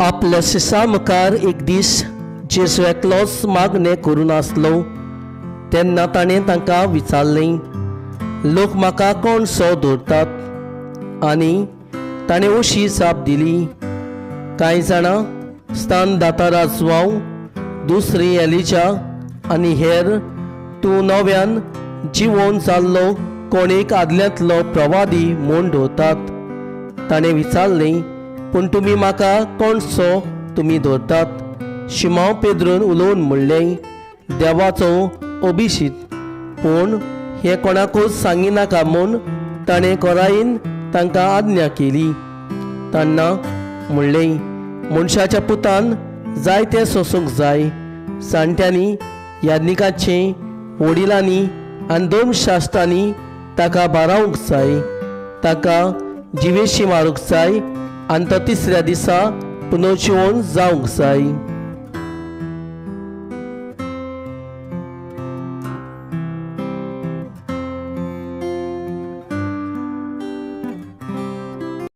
आपल्या शिसा मुखार एक दीस जेजू एकलोच मागणें करून आसलो तेन्ना ताणें तांकां विचारलें, लोक म्हाका कोण सो दवरतात? आनी ताणें अशी जाप दिली, कांय जाणां स्थान दाता राजवाव, दुसरी एलिजा आनी हेर तूं नव्यान जिवोन जाल्लो कोण एक आदल्यांतलो प्रवादी म्हूण दवरतात. ताणें विचारलें, पूण तुमी म्हाका कोण सो तुमी दवरतात? शिमांव पेद्रून उलोवन म्हणलें, देवाचो अभिशीत. पूण हें कोणाकूच सांगिनाका म्हूण ताणें कोरायेन तांकां आज्ञा केली. तान्ना म्हणलें, मनशाच्या पुतान जायतें सोंसूंक जाय, जाणट्यांनी, याज्ञिकाचें, वडिलांनी आनी धर्मशास्त्रांनी ताका भारावंक जाय, ताका जिवेशी मारूंक जाय आनी तो तिसऱ्या दिसा पुनर्जिवन जावंक जाय.